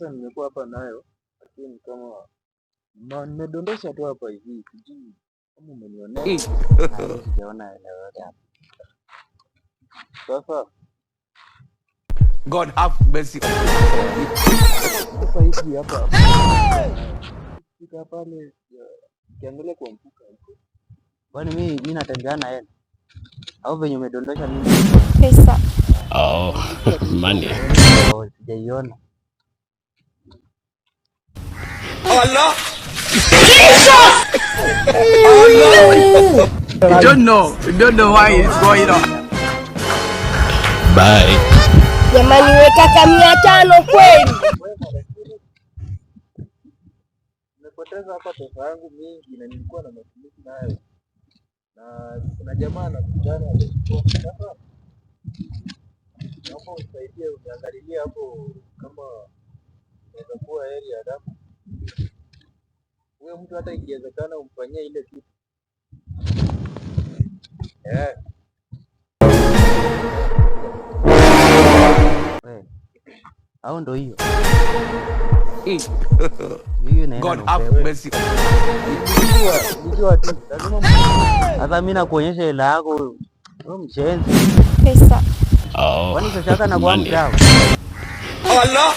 Pesa nimekuwa hapa nayo, lakini kama nimedondosha tu hapa hivi, sijui kama umenionea. Ah, mimi sijaona hela yoyote hapa. Sasa God have mercy. sasa hivi hapa fika pale, ukiangalia kwa mfuko huko. Kwani mimi natembea na hela? Au venye umedondosha mimi Pesa. Oh, money. Oh, sijaiona. Allah. You don't know. You don't know why it's going on. Bye. Jamani, we kaka, 500 kweli? Wema, lakini nimepoteza hapa pesa yangu mingi na nilikuwa na matumizi nayo, na kuna jamaa anakutana amechukua. Sasa naomba unisaidie, uniangalilie hapo kama inaweza kuwa heri, alafu huyo mtu hata ikiwezekana umfanyie ile kitu. Eh. We. Au ndo hiyo? Hiyo inaenda God na have upepo. Mercy. Nilijua tu lazima Sasa mimi nakuonyesha hela yako wewe. Wewe mshenzi. Pesa. Oh, Kwani shosho yako anakuwa money. mchawi? Allah.